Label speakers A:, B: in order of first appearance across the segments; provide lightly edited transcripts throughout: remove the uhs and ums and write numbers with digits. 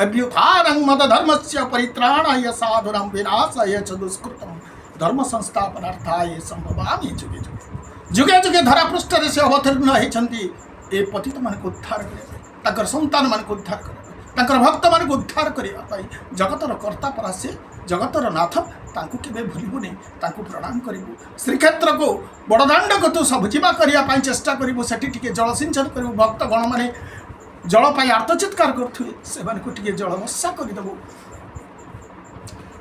A: ଅଭ୍ୟୁତ୍ଥାନଂ ଅଧର୍ମସ୍ୟ ପରିତ୍ରାଣାୟ ସାଧୂନାଂ ବିନାଶାୟ ଚ ଦୁଷ୍କୃତଂ ଧର୍ମ ସଂସ୍ଥାପନାର୍ଥାୟ ସମ୍ଭବାମି ଯୁଗେ ଯୁଗେ। ଯୁଗେ ଯୁଗେ ଧରା ପୃଷ୍ଠରେ ସେ ଅବତୀର୍ଣ୍ଣ ହେଇଛନ୍ତି ଏ ପତିତମାନଙ୍କୁ ଉଦ୍ଧାର କରିବା ପାଇଁ, ତାଙ୍କର ସନ୍ତାନମାନଙ୍କୁ ଉଦ୍ଧାର କରିବା ପାଇଁ, ତାଙ୍କର ଭକ୍ତମାନଙ୍କୁ ଉଦ୍ଧାର କରିବା ପାଇଁ। ଜଗତର କର୍ତ୍ତା ପରା ସେ, ଜଗତର ନାଥ। ତାଙ୍କୁ କେବେ ଭୁଲିବୁନି, ତାଙ୍କୁ ପ୍ରଣାମ କରିବୁ। ଶ୍ରୀକ୍ଷେତ୍ରକୁ, ବଡ଼ଦାଣ୍ଡକୁ ତୁ ସବୁଜିମା କରିବା ପାଇଁ ଚେଷ୍ଟା କରିବୁ। ସେଠି ଟିକେ ଜଳସିଞ୍ଚନ କରିବୁ। ଭକ୍ତ ଗଣମାନେ ଜଳ ପାଇଁ ଆର୍ତ୍ତଚିତ୍କାର କରୁଥିବେ, ସେମାନଙ୍କୁ ଟିକେ ଜଳ ବର୍ଷା କରିଦେବୁ।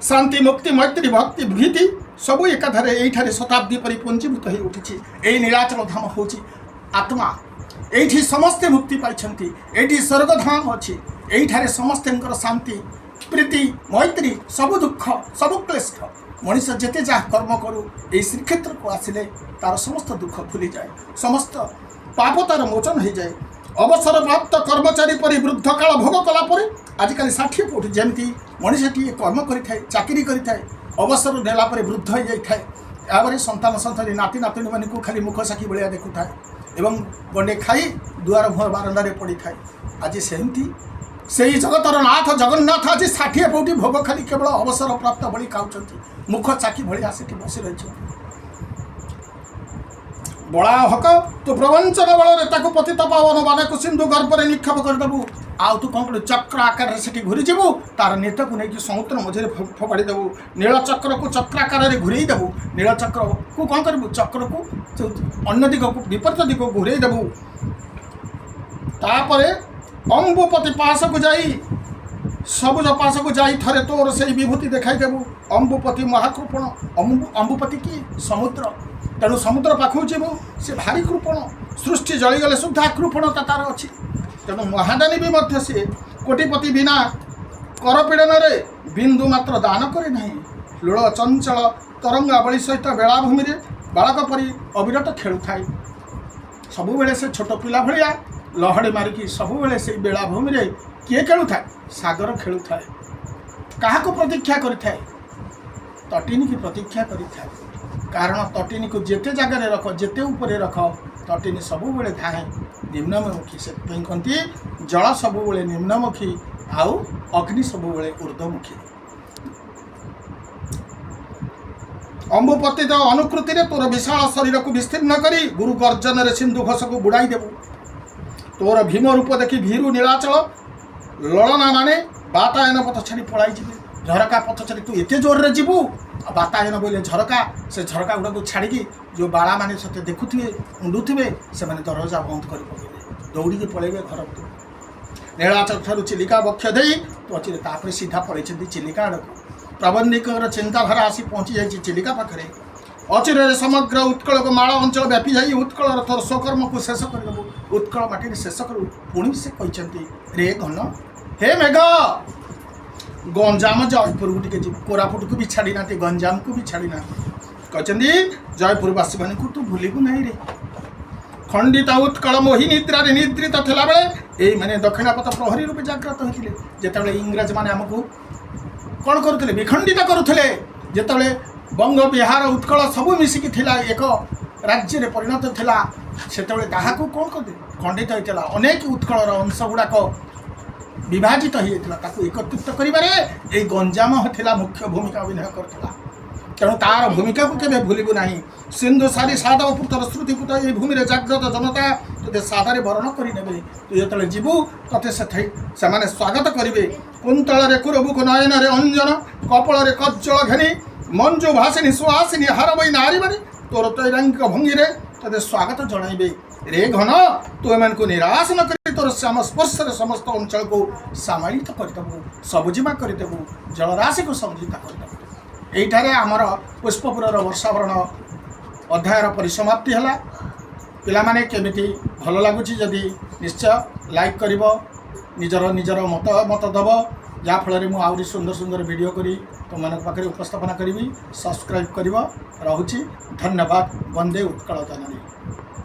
A: ଶାନ୍ତି, ମୁକ୍ତି, ମୈତ୍ରୀ, ଭକ୍ତି, ଭୀତି ସବୁ ଏକାଧାରେ ଏଇଠାରେ ଶତାବ୍ଦୀ ପରି ପୁଞ୍ଜୀଭୂତ ହୋଇ ଉଠିଛି। ଏଇ ନୀଳାଚଳ ଧାମ ହେଉଛି ଆତ୍ମା। ଏଇଠି ସମସ୍ତେ ମୁକ୍ତି ପାଇଛନ୍ତି। ଏଇଠି ସ୍ୱର୍ଗଧାମ ଅଛି। ଏଇଠାରେ ସମସ୍ତଙ୍କର ଶାନ୍ତି, ପ୍ରୀତି, ମୈତ୍ରୀ, ସବୁ ଦୁଃଖ, ସବୁ କ୍ଲେଶ। ମଣିଷ ଯେତେ ଯାହା କର୍ମ କରୁ, ଏଇ ଶ୍ରୀକ୍ଷେତ୍ରକୁ ଆସିଲେ ତାର ସମସ୍ତ ଦୁଃଖ ଭୁଲିଯାଏ, ସମସ୍ତ ପାପ ତାର ମୋଚନ ହେଇଯାଏ। ଅବସରପ୍ରାପ୍ତ କର୍ମଚାରୀ ପରି ବୃଦ୍ଧକାଳ ଭୋଗ କଲା ପରେ, ଆଜିକାଲି 60 କୋଟି ଯେମିତି ମଣିଷଟିଏ କର୍ମ କରିଥାଏ, ଚାକିରି କରିଥାଏ, ଅବସର ନେଲା ପରେ ବୃଦ୍ଧ ହୋଇଯାଇଥାଏ। ଏହାପରେ ସନ୍ତାନ ସନ୍ତତି, ନାତି ନାତୁଣୀମାନଙ୍କୁ ଖାଲି ମୁଖ ସାକ୍ଷୀ ଭଳିଆ ଦେଖୁଥାଏ ଏବଂ ଗଣ୍ଡେ ଖାଇ ଦୁଆର ମୁହଁ ବାରଣ୍ଡାରେ ପଡ଼ିଥାଏ। ଆଜି ସେମିତି ସେଇ ଜଗତର ନାଥ ଜଗନ୍ନାଥ ଆଜି 60 ପଉଟି ଭୋଗ ଖାଲି କେବଳ ଅବସର ପ୍ରାପ୍ତ ଭଳି ଖାଉଛନ୍ତି, ମୁଖ ଚାକି ଭଳିଆ ସେଠି ବସି ରହିଛନ୍ତି। ବଳାହକ, ତୁ ପ୍ରବଞ୍ଚନ ବଳରେ ତାକୁ ପତିତ ପାବନ ବାନାକୁ ସିନ୍ଧୁ ଗର୍ଭରେ ନିକ୍ଷେପ କରିଦେବୁ। ଆଉ ତୁ କ'ଣ କରିବୁ? ଚକ୍ର ଆକାରରେ ସେଠି ଘୁରିଯିବୁ। ତାର ନେତକୁ ନେଇକି ସମୁଦ୍ର ମଝିରେ ଫୋପାଡ଼ି ଦେବୁ। ନୀଳଚକ୍ରକୁ ଚକ୍ରାକାରରେ ଘୁରେଇ ଦେବୁ। ନୀଳଚକ୍ରକୁ କ'ଣ କରିବୁ? ଚକ୍ରକୁ ଅନ୍ୟ ଦିଗକୁ, ବିପରୀତ ଦିଗକୁ ଘୁରେଇ ଦେବୁ। ତାପରେ ଅମ୍ବୁପତି ପାଶକୁ ଯାଇ, ସବୁଜ ପାଶକୁ ଯାଇ ଥରେ ତୋର ସେଇ ବିଭୂତି ଦେଖାଇଦେବୁ। ଅମ୍ବୁପତି ମହାକୃପଣ। ଅମ୍ବୁପତି କି ସମୁଦ୍ର। ତେଣୁ ସମୁଦ୍ର ପାଖକୁ ଯିବୁ। ସେ ଭାରି କୃପଣ। ସୃଷ୍ଟି ଜଳିଗଲେ ସୁଦ୍ଧା କୃପଣତା ତାର ଅଛି। ତେଣୁ ମହାଦାନୀ ବି ମଧ୍ୟ ସିଏ। କୋଟିପତି ବିନା କରପୀଡ଼ନରେ ବିନ୍ଦୁ ମାତ୍ର ଦାନ କରେ ନାହିଁ। ଲୋଳ ଚଞ୍ଚଳ ତରଙ୍ଗାବଳୀ ସହିତ ବେଳାଭୂମିରେ ବାଳକ ପରି ଅବିରତ ଖେଳୁଥାଏ। ସବୁବେଳେ ସେ ଛୋଟ ପିଲା ଭଳିଆ ଲହଡ଼ି ମାରିକି ସବୁବେଳେ ସେଇ ବେଳାଭୂମିରେ କିଏ ଖେଳୁଥାଏ? ସାଗର ଖେଳୁଥାଏ। କାହାକୁ ପ୍ରତୀକ୍ଷା କରିଥାଏ? ତଟିନୀକି ପ୍ରତୀକ୍ଷା କରିଥାଏ। କାରଣ ତଟିନୀକୁ ଯେତେ ଜାଗାରେ ରଖ, ଯେତେ ଉପରେ ରଖ, ତଟିନୀ ସବୁବେଳେ ଧାଏଁ ନିମ୍ନମୁଖୀ। ସେଥିପାଇଁ କହନ୍ତି, ଜଳ ସବୁବେଳେ ନିମ୍ନମୁଖୀ ଆଉ ଅଗ୍ନି ସବୁବେଳେ ଉର୍ଦ୍ଧ୍ୱମୁଖୀ। ଅମ୍ବୁପତିତ ଅନୁକୃତିରେ ତୋର ବିଶାଳ ଶରୀରକୁ ବିସ୍ତୀର୍ଣ୍ଣ କରି ଗୁରୁ ଗର୍ଜନରେ ସିନ୍ଧୁ ଘୋଷକୁ ବୁଡ଼ାଇ ଦେବୁ। ତୋର ଭୀମ ରୂପ ଦେଖି ଭୀରୁ ନୀଳାଚଳ ଲଳନା ମାନେ ବାତାୟନ ପଥ ଛାଡ଼ି ପଳାଇ ଯିବେ। ଝରକା ପଥ ଛାଡ଼ି ତୁ ଏତେ ଜୋରରେ ଯିବୁ, ଆଉ ବାତାୟନ ବୋଇଲେ ଝରକା, ସେ ଝରକା ଗୁଡ଼ାକୁ ଛାଡ଼ିକି ଯେଉଁ ବାଳାମାନେ ସେତେ ଦେଖୁଥିବେ, ଉଣ୍ଡୁଥିବେ, ସେମାନେ ଦରଜା ବନ୍ଦ କରି ପକେଇବେ, ଦୌଡ଼ିକି ପଳେଇବେ ଘର ଭିତରକୁ। ନୀଳାଚଳ ଠାରୁ ଚିଲିକା ବକ୍ଷ ଦେଇ ତୁ ଅଚିରେ ତାପରେ ସିଧା ପଳେଇଛନ୍ତି ଚିଲିକା ଆଡ଼କୁ। ପ୍ରବନ୍ଧିକର ଚିନ୍ତାଧାରା ଆସି ପହଞ୍ଚି ଯାଇଛି ଚିଲିକା ପାଖରେ। ଅଚିରରେ ସମଗ୍ର ଉତ୍କଳକୁ ମାଳ ଅଞ୍ଚଳ ବ୍ୟାପି ଯାଇ ଉତ୍କଳର ତୋର ସ୍ୱକର୍ମକୁ ଶେଷ କରିଦେବୁ, ଉତ୍କଳ ମାଟିରେ ଶେଷ କରିବୁ। ପୁଣି ସେ କହିଛନ୍ତି, ରେ ଘନ, ହେ ମେଘ, ଗଞ୍ଜାମ ଜୟପୁରକୁ ଟିକେ ଯିବୁ। କୋରାପୁଟକୁ ବି ଛାଡ଼ି ନାହାନ୍ତି, ଗଞ୍ଜାମକୁ ବି ଛାଡ଼ି ନାହାନ୍ତି। କହିଛନ୍ତି, ଜୟପୁରବାସୀମାନଙ୍କୁ ତୁ ଭୁଲିବୁ ନାହିଁ ରେ। ଖଣ୍ଡିତ ଉତ୍କଳ ମୋହି ନିଦ୍ରାରେ ନିଦ୍ରିତ ଥିଲାବେଳେ ଏଇମାନେ ଦକ୍ଷିଣାପଥ ପ୍ରହରୀ ରୂପେ ଜାଗ୍ରତ ହୋଇଥିଲେ। ଯେତେବେଳେ ଇଂରେଜମାନେ ଆମକୁ କ'ଣ କରୁଥିଲେ? ବିଖଣ୍ଡିତ କରୁଥିଲେ। ଯେତେବେଳେ ବଙ୍ଗ, ବିହାର, ଉତ୍କଳ ସବୁ ମିଶିକି ଥିଲା, ଏକ ରାଜ୍ୟରେ ପରିଣତ ଥିଲା, ସେତେବେଳେ ତାହାକୁ କ'ଣ କରିଥିଲେ? ଖଣ୍ଡିତ ହୋଇଥିଲା। ଅନେକ ଉତ୍କଳର ଅଂଶ ଗୁଡ଼ାକ ବିଭାଜିତ ହୋଇଯାଇଥିଲା। ତାକୁ ଏକତ୍ରିତ କରିବାରେ ଏଇ ଗଞ୍ଜାମ ଥିଲା ମୁଖ୍ୟ ଭୂମିକା ଅଭିନୟ କରୁଥିଲା। ତେଣୁ ତାର ଭୂମିକାକୁ କେବେ ଭୁଲିବୁ ନାହିଁ। ସିନ୍ଧୁ ସାରି ସାଧବ ପୁତ୍ରର ଶ୍ରୁତିପୁତ ଏଇ ଭୂମିରେ ଜାଗ୍ରତ ଜନତା ତୋତେ ସାଦରେ ବରଣ କରିନେବେ। ତୁ ଯେତେବେଳେ ଯିବୁ, ତୋତେ ସେଠି ସେମାନେ ସ୍ୱାଗତ କରିବେ। କୁନ୍ତଳରେ କୁରବୁକୁ, ନୟନରେ ଅଞ୍ଜନ, କପଳରେ କଜ୍ଜଳ ଘେନି ମଞ୍ଜୁ ଭାସିନୀ ସୁହାସିନୀ ହାରବଇ ନାରୀମାନେ ତୋର ତୈରାଙ୍ଗ ଭଙ୍ଗୀରେ ତୋତେ ସ୍ୱାଗତ ଜଣାଇବେ। ରେ ଘନ, ତୁ ଏମାନଙ୍କୁ ନିରାଶ ନ କରି ତୋର ଶ୍ୟାମ ସ୍ପର୍ଶରେ ସମସ୍ତ ଅଞ୍ଚଳକୁ ସାମାୟିତ କରିଦେବୁ, ସବୁଜିମା କରିଦେବୁ, ଜଳରାଶିକୁ ସଂଜିତ କରିଦେବୁ। ଏଇଠାରେ ଆମର ପୁଷ୍ପପୁରର ବର୍ଷାବରଣ ଅଧ୍ୟାୟର ପରିସମାପ୍ତି ହେଲା। ପିଲାମାନେ, କେମିତି ଭଲ ଲାଗୁଛି ଯଦି ନିଶ୍ଚୟ ଲାଇକ୍ କରିବ, ନିଜର ନିଜର ମତ ଦେବ, ଯାହାଫଳରେ ମୁଁ ଆହୁରି ସୁନ୍ଦର ସୁନ୍ଦର ଭିଡ଼ିଓ କରି ତୁମମାନଙ୍କ ପାଖରେ ଉପସ୍ଥାପନା କରିବି। ସବସ୍କ୍ରାଇବ୍ କରିବ। ରହୁଛି, ଧନ୍ୟବାଦ। ବନ୍ଦେ ଉତ୍କଳ ଜନନୀ।